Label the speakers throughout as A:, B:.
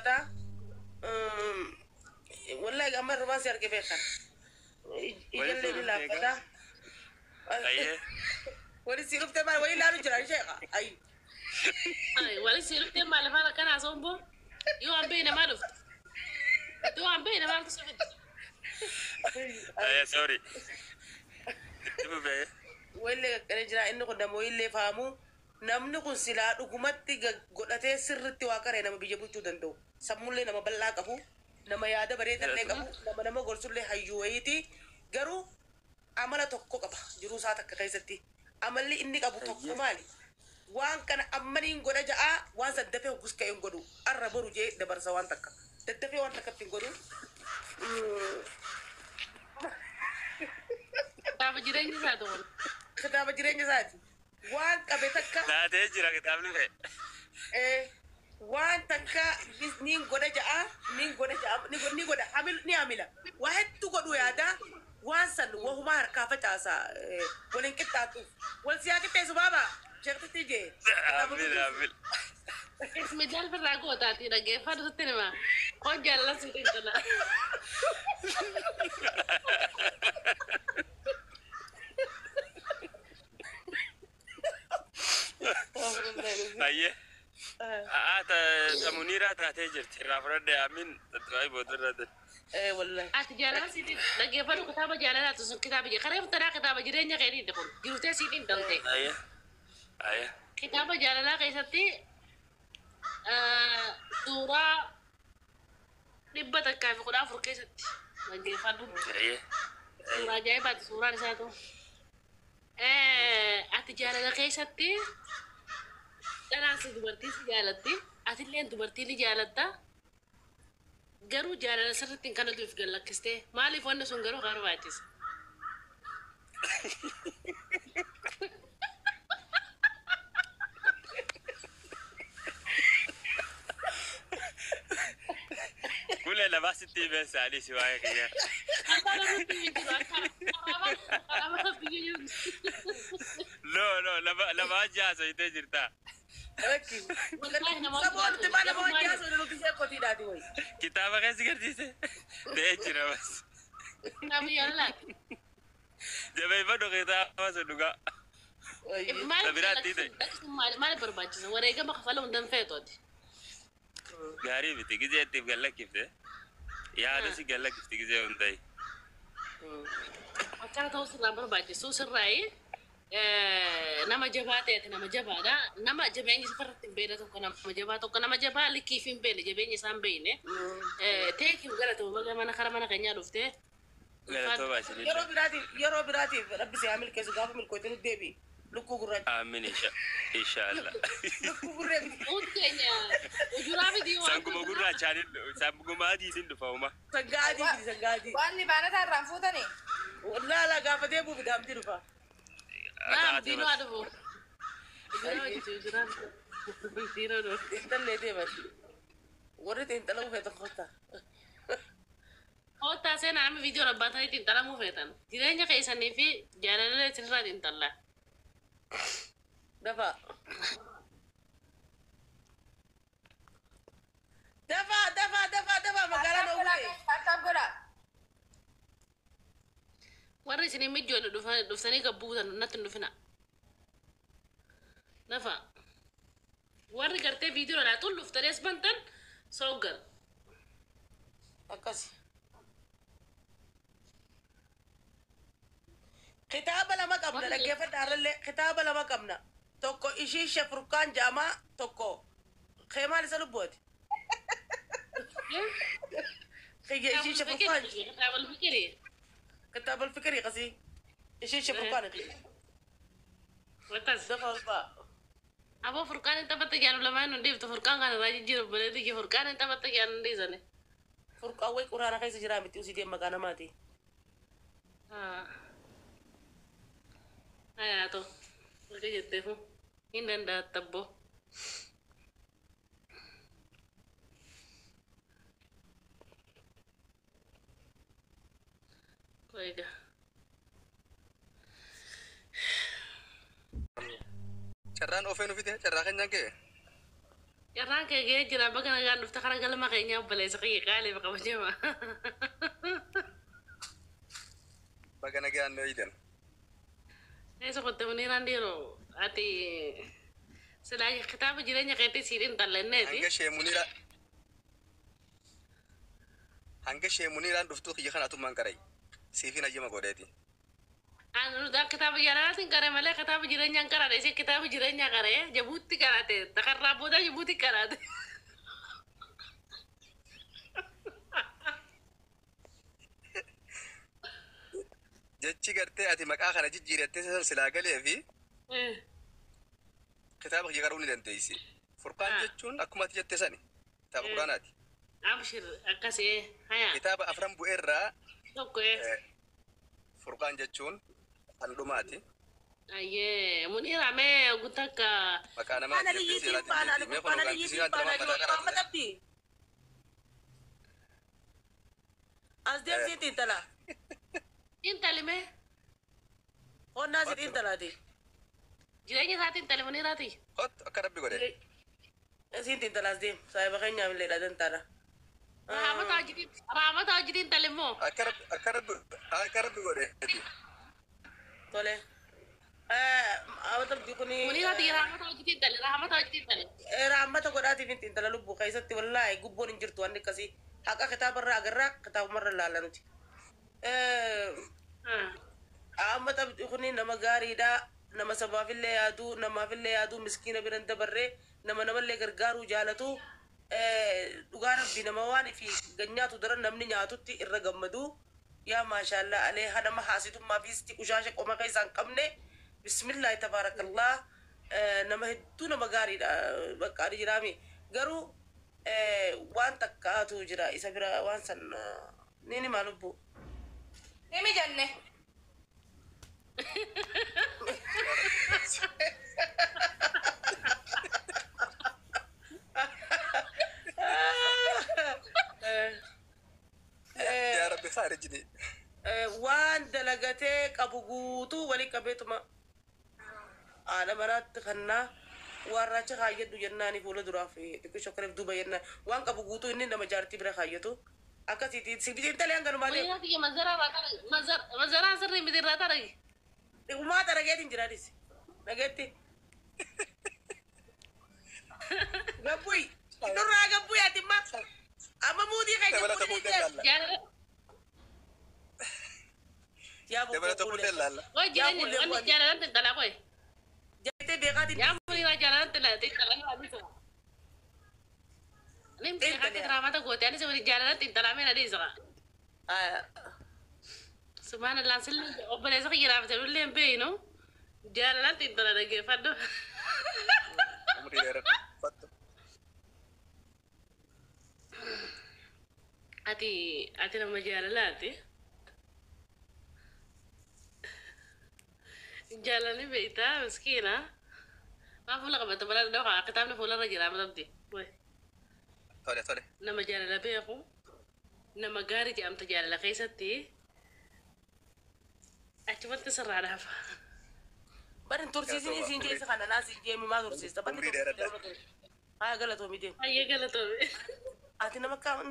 A: laaffata. Wallahi amma irrumaan si arge beekan. Ijallee ni laaffata.
B: Ayyee.
A: Wali si dhufte maal wali ilaalu jira sheekha. Ayi.
C: Wali si dhuftee maal afaan akkanaa somboo? Yoo an beekne maal dhufte? Yoo an beekne maaltu si fide?
B: Ayyee sorry. Itti fufee.
A: Wallee qaqqalee jira inni kun nama wayillee faamu. Namni kun silaa dhugumatti godhatee sirritti waa qaree nama biyya bulchuu danda'u. Sammuullee nama bal'aa qabu. Nama yaada bareedallee qabu. Nama nama gorsullee hayyuu wayiiti. Garuu amala tokko qaba jiruu isaa takka keessatti. Amalli inni qabu tokko maali? Waan kana ammaniin godha ja'aa waan san dafee hoggus ka'ee hin godhu. Arra boru jee dabarsa waan takka. Daddafee waan takka ittiin godhu.
C: Kitaaba jireenya isaa ta'u.
A: Kitaaba jireenya isaati. Waan qabe takka
B: Taatee jira kitaabni kee.
A: Waan takka niin godha ja'a niin godha ja'a ni godha hamil ni hamila waa hedduu godhu yaada waan san wahumaa harkaa facaasa waliin qixxaatuuf wal siyaa qixxeessu baaba sheektitti jee.
B: Amiin amiin.
C: Ismi jalbirraa gootaati dhaggeeffadhu sitti hima. Koo jaalala sitti himtana.
B: Ayyee. Haa ta Muniiraa taatee jirti. Irraa fudhadhe amiin. Tattaa'i boodarra ta'e.
A: Wallahi.
C: Ati jaalala sitti dhaggeeffadhu kitaaba jaalalaatu sun kitaaba jee karee tanaa kitaaba jireenya keetiiti kun jirutee siif hin dalte.
B: Ayyee. Ayyee.
C: Kitaaba jaalalaa keessatti suuraa 114 keessatti dhaggeeffadhu.
B: Ayyee.
C: Suuraa ajaa'ibaati suuraan isaatu. Ati jaalala keessatti dhalaan si dubartii si jaalatti atilleen dubartii ni jaalatta. Garuu jaalala sirriitti hin kanatu if gallakkistee maaliif wanni sun garuu barbaachisa?
B: Kulee lafaa sitti himeen saalii si waa'ee kiyya.
C: Akka rabbi jiru akka rabbi jiru.
B: No no lama lama jaasayitee jirta.
A: Lakki.
C: Wallahi nama
A: Saboon maa nama wajjin haasofne nuti ishee kotiidhaati wayi.
B: Kitaaba keessa garsiise. Ta'ee jira bas.
C: Kitaaba jaalalaati.
B: Jabeeffadhu kitaaba sun dhugaa.
C: Maaliif
B: Biraatti ta'e.
C: maaliif barbaachisa? Wareegama kafaluu hin danfeetooti.
B: Gaarii miti gizee ittiif gallakkifte. Yaada si gallakkifte gizee hin ta'e.
C: Akkana ta'uu sirraan barbaachisu sirraayi nama jabaa ta'eeti nama jabaadha. Nama jabeenya safarratti hin beekne tokko nama jabaa tokko nama jabaa likkiif hin beekne jabeenya isaa hin beekne. Teekiif galatoomi baga mana kara mana keenyaa dhuftee.
B: Galatoomaa isinillee.
A: Yeroo biraatiif rabbi si haa milkeessu gaafa milkooyte nutti deebi'i. Lukkuu gurraacha.
B: Amiin inshallah.
A: Lukkuu gurree miti.
C: Uut keenya ujuraa miti waan
B: Sanguma gurraachaan sanguma adiitiin dhufa uma.
A: Sangaa adii fidi sangaa adii.
D: Waan libaanataa irraan fuutanii?
A: Laala gaafa deebi'u fida hamti dhufa.
C: Naam diinoo haa dhufu. Ujuraa miti ujuraa. Diinoo dhufu.
A: Xiinxallee deeman. Warri xiinxalamuu feetan kottaa.
C: Kottaa seenaa namni viidiyoo rabbaatanii xiinxalamuu feetan. Jireenya keessanii fi jaalallee isinirraa xiinxallaa.
A: Dafaa. Dafaa dafaa dafaa dafaa magaalaa dhoowwite.
D: Akkaaf godhaa.
C: Warri isin hin mijoone dhuftanii gabbuutan natti hin dhufina. Nafa. Warri gartee viidiyoo dhalaa tun dhuftanii as bantan sooggal.
A: Akkasi. Kitaaba lama qabna dhaggeeffadha har'allee kitaaba lama qabna. Tokko ishii shafurkaan ja'amaa tokko kee maal isa lubbuuti? Kiyya ishii shafurkaan
C: Kitaaba alfikirii.
A: kitaaba alfikirii qasii ishii shafurkaan kiyya.
C: Akkas.
A: Dafa olfaa.
C: Aboo furqaan hin taphatte jaanu lamaan hin dhiiftu furqaan kana irraa jijjiiru bareedu ija furqaan hin taphatte jaanu hin dhiisane.
A: Furqaan wayi quraana keessa jiraa miti usii deem maqaa namaati.
C: Hayaa ta'u. Erga jetteefu hin danda'atta abboo. Egaa.
E: Carraan oofee nu fide carraa keenyaan kee.
C: Carraan kee ga'ee jira baga nagaan dhufte kara galma keenyaa obboleessa kiyya qaalii kabajama.
E: Baga nagaan nu eeydan.
C: Eessa qotte Muniiraan dhiiroo ati silaa kitaaba jireenya keetii siin intallenneeti.
E: Hanga ishee Muniiraan dhuftuu kiyya kana atummaan qaray. Siifin hayyama godheeti.
C: Ani kitaaba jaalalaatiin qaree malee kitaaba jireenyaan qaraadha. Isin kitaaba jireenyaa qaree jabuutti qaraate. Takarraa booda jabuutti qaraate.
E: Jechi gartee ati maqaa kana jijjiirattee san silaa galee fi kitaaba kiyya qaruu ni dandeessi. Furqaan jechuun akkuma ati jette sani kitaaba Quraanaati.
C: Abshir akkasii haya.
E: Kitaaba afran bu'eerraa
C: Tokko.
E: Furqaan jechuun kan dhumaati.
C: Ayyee Muniira mee gutakka.
E: Maqaa namaa
A: Ana
E: jettee
A: liyyiitiin
E: silaa
A: baana
E: dandeessi. Mee kun
A: ana
E: hoggaan
A: liyyiitiin
E: silaan
A: baana
E: mataa
A: jiru
E: qaraate.
A: Muhammad Abdi. As deemsiin xiinxala.
C: Intali mee
A: Qonnaa si xiinxalaati.
C: jireenya isaatiin intali Muniiraati.
E: Hot akka rabbi godhe.
A: Siin xiinxala as deem saayiba keenyaa illee dha dantaadha.
C: Raamata hojjetiin intali immoo.
E: Akka rabbi akka rabbi akka rabbi godheeti.
A: Tole. Ahmad Abdi kuni.
C: Muniiraati raamata hojjetiin intali raamata hojjetiin intali.
A: Raammata godhaatiif hin xiinxala lubbuu keessatti wallaahi gubboon hin jirtu wanni akkasii haqa kitaabarraa agarraa kitaabumarra ilaalla nuti. Ahmad Abdi kuni nama gaariidha. Nama sabaafillee yaadu, namaafillee yaadu, miskiina bira hin dabarree, nama namallee gargaaruu jaalatu. Dhugaa rabbi nama waan fi nyaatu daran namni nyaatutti irra gammadu. Yaa maashaallaa alee nama haasitummaa fi sitti qushaasha qoma keessaa hin qabne. Bismillaahi tabaarakallah. Nama hedduu nama gaariidha bakka ani jiraami. Garuu waan takkaatu jira isa bira waan san ni ni maal lubbu.
D: Ni mijanne.
E: Yaa rabbi khaarijni.
A: Waan dalagatee qabu guutuu walii qabeetuma haadha manaatti kannaa waan raacha kaayyadhu jennaani fuula duraaf xiqqoo shokkareef duuba jennaan waan qabu guutuu inni nama jaartii bira kaayyatu akkasiiti sibitiin talee hanganumaa deemu.
C: Muniiraati mazaraa sirrii miti irraa taragi.
A: Dhumaa xarageetiin jiraadis dhageetti. Gabbuyi nurraa gabbuyi ati imma amma muudii keenya
E: Dabalata
A: muudii
E: fuudhee
A: deemu.
E: laalla.
C: Jaalala.
A: Yaa
E: Dabalata
A: bokkuu
E: fuudhee laalla.
C: Qoy
A: Yaa
C: jireenya
A: kullee
C: wanni
A: bu'anii.
C: jaalalaan xinxalaa qoy.
A: Jettee beekaatiin
C: Yaa Muniiraa jaalalaan xinxalaa dhiisa. Nim beekaatti raamata goote anis wali jaalalaan xinxalaa mee na dhiisa. Subhanallah sillee obboleessa kiyya raafate lullee hin beeynu. Jaalalaan xinxala dhaggeeffadhu.
E: Umrii dheeradhu. Fattu.
C: Ati nama jaalalaati. Jaalalli beektaa miskiina. Maa fuula qabata balaa dhooqa kitaabni fuularra jira madabdi.
E: Tole tole.
C: Nama jaalala beeku nama gaarii jedhamta jaalala keessatti achumatti sirraa dhaafa.
A: Bari tursiisin isiin keessa kana naas jeemi maa tursiista. Bari
E: Umrii dheeradha.
A: Haa galatoomi deemu.
C: Hayyee galatoomi.
A: Ati nama kaa'an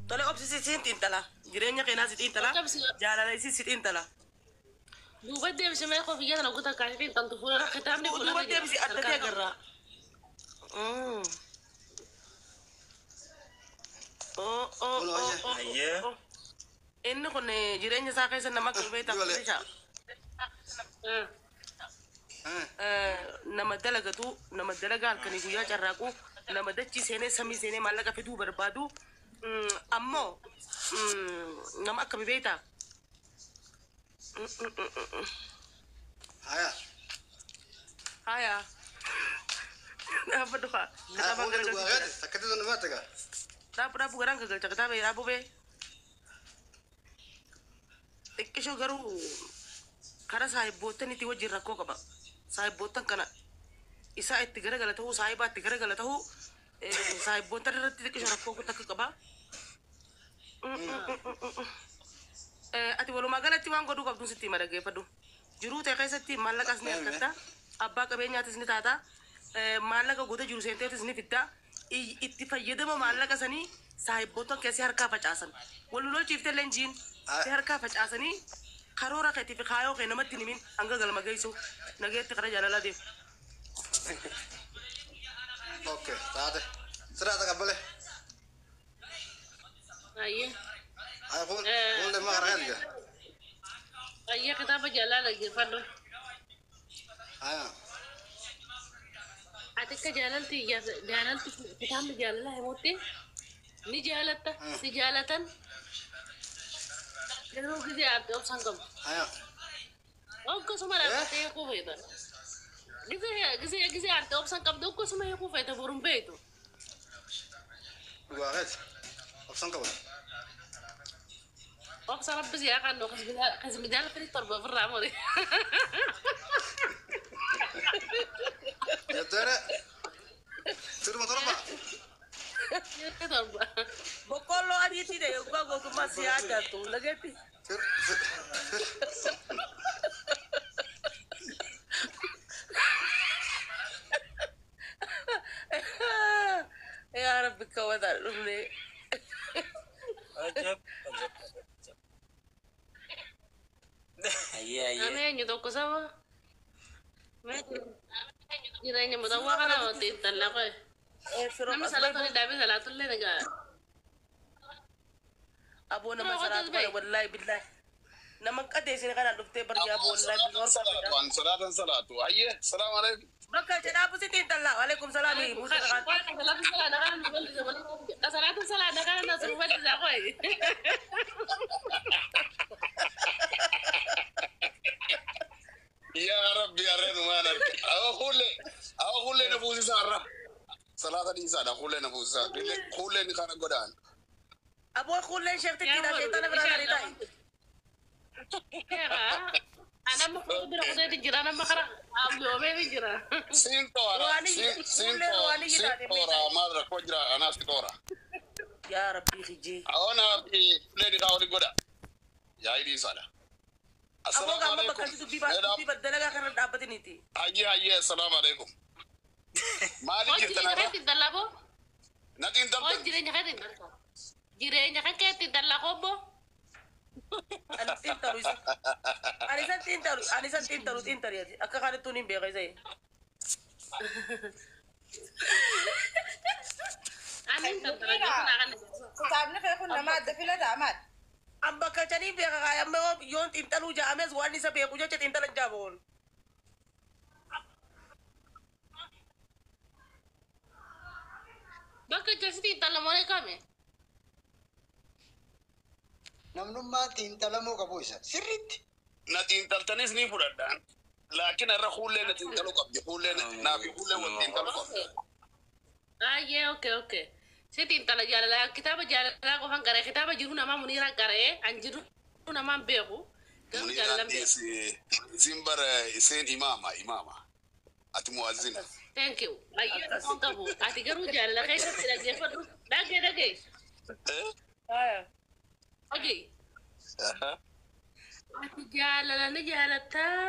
A: tole obsisi siin xiinxala. Jireenya keenyaa si xiinxala. Jaalala isii si xiinxala.
C: Duuba deebisi mee koofiyyaa kana guutaa kaasee xiinxaltu fuula kitaabni
A: Duuba
C: fuularra jira.
A: deebisi addatee agarra.
B: Hayyee.
A: Inni kun jireenya isaa keessa nama akka beektaa kutisha. Nama dalagatu, nama dalagaa halkanii guyyaa carraaqu, nama dachii seenee samii seenee maallaqa fiduu barbaadu. Ammoo nama akka beektaa.
F: Haya.
A: Haya. Dhaabbadhu haa.
F: Haya, fuula dhugaa gaate takkatti sun dhumaa tagaa.
A: Dhaabbu dhaabbu garaan gagalcha kitaaba dhaabbu bee. Xiqqishoo garuu karaa saahibbootanitti wajjin rakkoo qaba. Saahibboottan kana isaa itti garagala ta'uu saahibaa itti garagala ta'uu saahibboottan irratti xiqqishoo rakkoo takka qaba. Ati walumaa galatti waan godhuu qabduun sitti hima dhaggeeffadhu. Jiruu ta'e keessatti maallaqas ni argatta. Abbaa qabeenyaatis ni taata. Maallaqa goota jiru seenteetis ni fiddaa. Itti fayyadama maallaqa sanii saahibboota keessi harkaa facaasan. Wal lolchiiftee leenjiin si harkaa facaasanii karoora keetii fi kaayoo kee namatti himin hanga galma geessu nageetti kara jaalalaa deemu.
F: Okay, taate. Sirraa taqabbale.
C: Ayyee.
F: Ay kun kun lama karaa erga.
C: Ayyee kitaaba jaalalaa dhaggeeffadhu.
F: Aya.
C: Ati akka jaalalti jaalalti kitaabni jaalalaa himutti ni jaalatta si jaalatan yeroo gisee arte obsan qabu.
F: Aya.
C: Akkasuma dhaabbattee hiikuu feeta. Gisee gisee gisee arte obsan qabdu akkasuma hiikuu feeta boruun beektu.
F: Dhugaa keeti. Obsan qaba.
C: Obsa rabbi si haa kennu qismijaala firii torba ofirraa muri.
F: Jetteere. Sirma torba.
C: Torba.
A: Boqqolloo adiitti ta'e yoggaa gootummaa si yaaddattu nageetti.
F: Sir sir.
A: Yaa Rabbi kawataa dhufne.
B: Ajab, ajab, ajab. Ayyee, ayyee.
C: Nama eenyu tokko saba. Jireenya mutawwaa kana waliin tallaqee. Namni salaatonni dhaabee salaatullee nagaa.
A: Aboo nama salaatu kana wallaahi billaahi. Nama qadeessine kana dhuftee bari aboo wallaahi billaahi.
G: Salaatu an salaatan salaatu. Ayyee, salaamu alaikum.
A: Bakka jedhaa busitti hin tallaa. Waalaikum salaami.
C: Salaatu salaata kana na surbalisaa qoy.
G: Yaa Rabbi arreen maan arge. Awa hullee na fuusisaa arra. Salaata dhiisaadha hullee na fuusisaa. Hulleen kana godhaan.
A: Aboo kulleen sheektitti dha sheexana biraa tarii ta'i.
C: Anamma fuula bira kuteeti jira nama kara amloomee jira.
G: Siin toora. Siin toora. Siin toora maal rakkoo jira anaas toora.
A: Yaa Rabbi kijii.
G: Awa naa fi hulleen isaa waliin godha. Yaa dhiisaadha.
A: Aboo gaama bakka dubbii dubbii baddalagaa kana dhaabbatiniiti.
G: Ayyee ayyee assalaamu alaikum. Maali
C: Hojii
G: jirtan
C: jireenya
G: arra?
C: keetti dallaboo.
G: Natiin
C: Hojii
G: daltan.
C: jireenya keetti dallaboo. Jireenya kan keetti dallaboo obbo.
A: Ani xiinxalu isa. Ani san xiinxalu ani san xiinxalu xiinxali ati akka kanattuun hin beeka isa.
C: Ani tantara jiru naa kana.
D: Kitaabni kee kun nama adda filataa maal?
A: An bakka canii beeka kaaya amma yoon xiinxaluu ja'ames waan isa beeku jecha xiinxala jaaboon.
C: Bakka jasitti dalamoo kame.
H: Namnummaan xiinxalamuu qabu isa sirriitti.
G: Na xiinxaltanis ni fudhadhaan. Laakiin irra hullee na xiinxaluu qabdi. Hullee naa fi hullee wal xiinxaluu qabdi.
C: Ayyee okay okay. Sitti intala jaalalaa kitaaba jaalalaa qofan qaree kitaaba jiru namaa muniira qaree an jiru namaan beeku. Garuu jaalalan beeku.
G: Isin bara isin imaama imaama. Ati muazzina.
C: Thank you. Ayyee tokkoon qabu. Ati garuu jaalala keessatti dhaggeeffadhu. Dhagee dhagee. Dhagee. Ati jaalala ni jaalattaa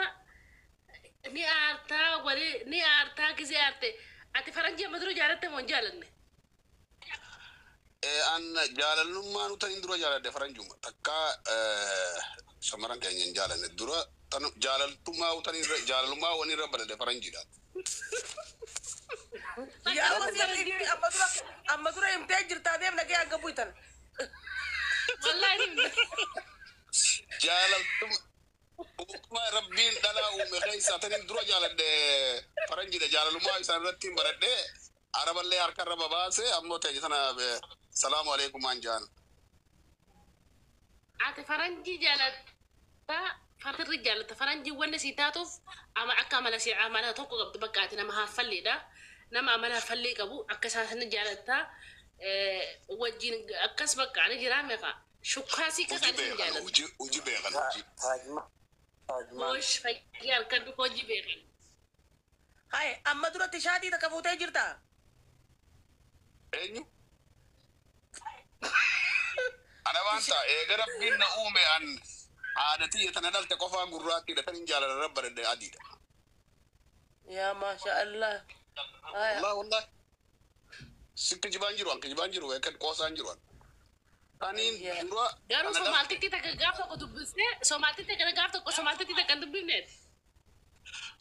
C: ni aartaa wali ni aartaa gisee aarte. Ati faranjii amma dura jaalatte moo hin jaalanne?
G: An jaalalummaa nuti hin dura jaaladhe faranjuma. Takka shamarran keenya hin jaalanne dura jaalaltummaa jaalalummaa wani irra baladhe faranjiidha.
A: Yaa amma dura amma dura himtee jirtaa deemna kee hanga buitan.
C: Wallaahi.
G: Jaalaltummaa rabbiin dhalaa uume keessaa tani dura jaaladhe faranjiidha jaalalummaa isaan irratti hin baradhe araballee harkarra babaase ammoo ta'e sana salaamu alaikum waan jaan.
C: Ati faranjii jaalattaa faranjii jaalatta faranjii wanni si taatuuf ama akka amala si amala tokko qabdu bakka ati nama haaffalleedha. Nama amala haaffallee qabu akka isaan sana jaalattaa wajjin akkas bakka ani jiraa meeqa shukkaasii
G: Hojii
C: akka isaan
G: beekan
C: jaalatta.
G: hojii hojii beekan hojii.
B: Taajima. Taajima.
C: Hoosh fayyii harka hojii beekan.
A: Hai amma duratti shaatii takka fuutee jirtaa?
G: Eenyu? Ana waan ta'a eega rabbiin na uume an aadatii tana dhalte qofaa gurraattiidha tan hin jaalala rabba danda'e adiidha.
A: Yaa maasha Allah.
G: Wallahi wallahi. Si kijibaan jiru an kijibaan jiru kan qoosaan jiru an. Taniin dura
C: Garuu Somaaltitti takka gaaf tokko dubbisnee Somaaltitti takka gaaf tokko Somaaltitti takka hin dubbifneeti.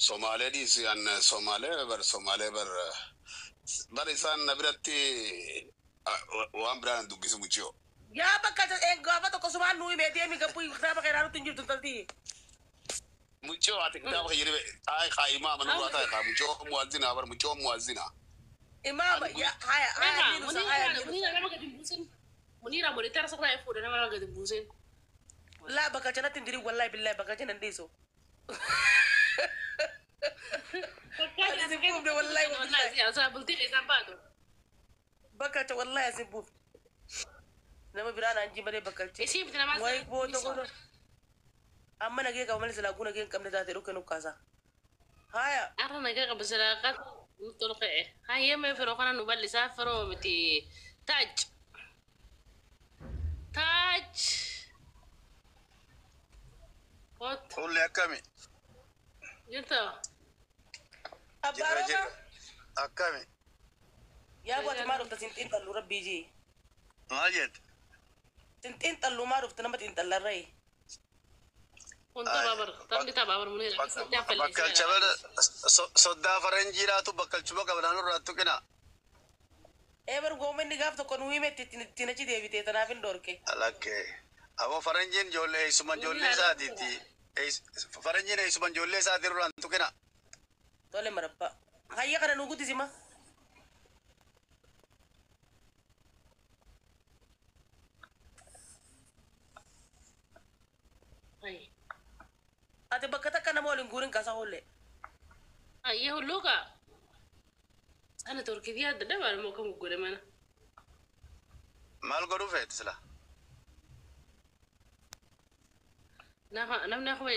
G: Somaalee dhiisi an Somaalee bar Somaalee bar bar isaan na biratti waan biraan hin dubbisu muchiyoo.
A: Yaa bakka gaafa tokko sumaan nuu himee deemi gabbuu kitaaba keenyaa nutti hin jirtu intalti.
G: Muchiyoo ati kitaaba kiyya dhibe taa'e kaa imaama nurraa taa'e kaa muchiyoo muwazzinaa bar muchiyoo muwazzinaa.
A: Imaama yaa haya haya niinusa haya niinusa.
C: Muniira nama gadi hin buusin. Muniira monitora sirraa fuudhe nama gadi hin buusin.
A: Laa bakka kanatti hin jirin wallahi billahi bakka kana hin dhiisu. Ani si buufne wallahi wallahi.
C: Siyaasaa bultii isaan baatu.
A: Bakka ta wallahi asin buufne. Nama biraan anji malee bakka chi.
C: Isii miti namaa
A: Wayi booda godho. Amma nagee qaba malee silaa guna gee hin qabne taate dhukke nukkaasa. Haya.
C: Arra nagaa qaba silaa qad nutti ol ka'e. Hayyee mee firoo kana nu bal'isaa firoo miti. Taaj. Taaj. Kot.
F: Hulli akkami?
C: Jirta.
A: Abbaa
F: Jirra
A: Roobaa.
F: jirra. Akkami?
A: Yaa bu'aati maa dhufta sin xiinxallu rabbii jii.
F: Maal jette?
A: Sin xiinxallu maa dhufta nama xiinxallarree.
C: Kun taphaa bar. Taphni taphaa bar Muniira.
F: Bakkalcha bara soddaa faranjiidhaatu bakkalchuma qaba naannoo irraa tuqina.
A: Ee bar goomenni gaaf tokko nu himetti ittiin achi deebitee tanaaf hin dhorke.
F: Alakkee. Aboo faranjiin ijoollee eessuma ijoollee isaatiitti. Faranjiin eessuma ijoollee isaatii irraa tuqina.
A: Tole marabbaa. Hayya kana nu guddisima. Ati bakka takka nama waliin guurin kaasa oolle.
C: Ayyee hulluuqa. Ana torkitii adda dabaan immoo kam godhe mana.
F: Maal godhuu feeti sila?
C: Namni akkuma